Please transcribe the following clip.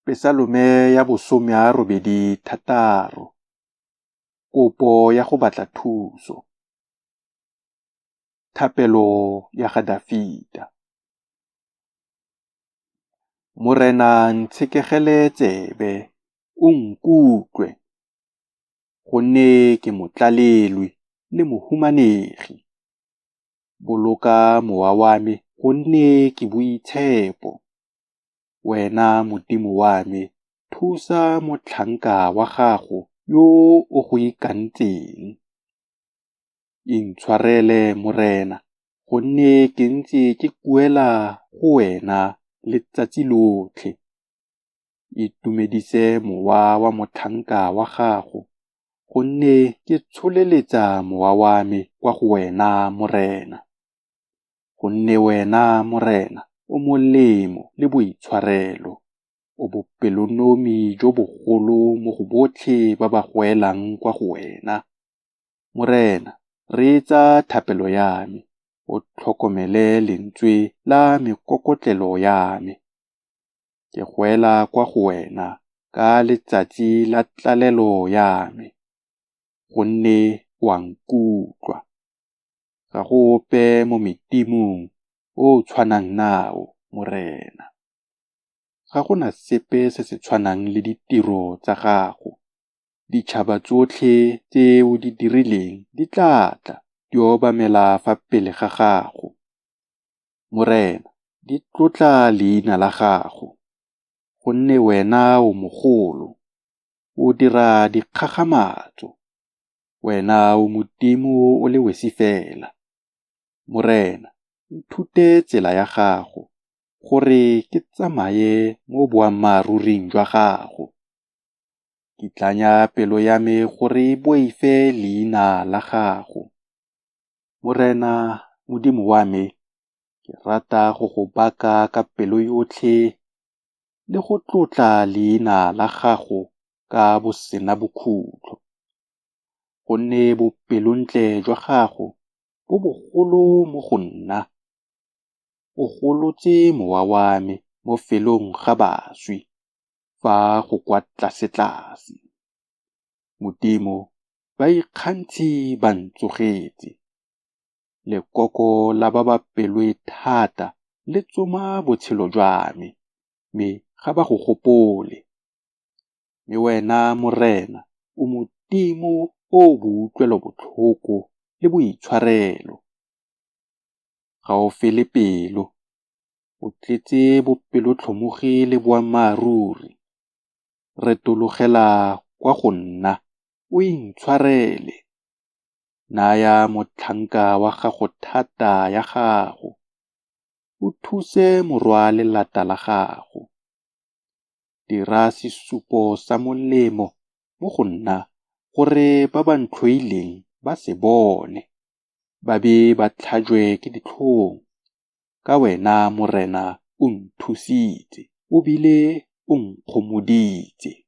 Pesalome ya bo 86. Kopo ya go batla thuso. Thapelo ya ga Dafita. Morena ntshekegele tsebe, o nkutlwe, gonne ke motlalelwi le mohumanegi. Boloka mowa wa me, gonne ke boitshepo. Wena Modimo wa me, thusa motlhanka wa gago yo o go ikantseng. Intshwarele, Morena, gonne ke ntse ke kuela go wena letsatsi lotlhe. Itumedise mowa wa motlhanka wa gago, gonne ke tsholeletsa mowa wa me kwa go wena, Morena. Gonne wena, Morena, o molemo le boitshwarelo, o bopelonomi jo bogolo mo go botlhe ba ba goelang kwa go wena. Morena, reetsa thapelo ya me, o tlhokomele lentswe la mekokotlelo ya me. Ke goela kwa go wena ka letsatsi la tlalelo ya me, gonne o a nkutlwa. Ga go ope mo medimong o o tshwanang nao, Morena. Ga go na sepe se se tshwanang le ditiro tsa gago. Ditšhaba tsotlhe tse o di dirileng di tla tla, di obamela fa pele ga gago, Morena, di tlotla leina la gago. Gonne wena o mogolo, o dira dikgakgamatso. Wena o Modimo o le wesi fela. Morena, nthute tsela ya gago, gore ke tsamaye mo boammaaruring jwa gago. Kitlanya pelo ya me gore e boife leina la gago. Morena, Modimo wa me, ke rata go go baka ka pelo yotlhe le go tlotla leina la gago ka bosenabokhutlo. Gonne bopelontle jwa gago bo bogolo mo go nna, o golotse mowa wa me mo felong ga baswi, fa go kwa tlasetlase. Modimo, baikgantshi ba ntsogetse, lekoko la ba ba peloethata le tsoma botshelo jwa me, mme ga ba go gopole. Mme wena, Morena, o Modimo o o boutlwelobotlhoko le boitshwarelo. Ga o fele pelo, o tletse bopelotlhomogi le boammaaruri. Retologela kwa go nna, o intshwarele. Naya motlhanka wa gago thata ya gago, o thuse morwa lelata la gago. Dira sesupo sa molemo mo go nna gore ba ba ntlhoileng ba se bone, ba be ba tlhajwe ke ditlhong, ka wena, Morena, o nthusitse o bile o nkgomoditse.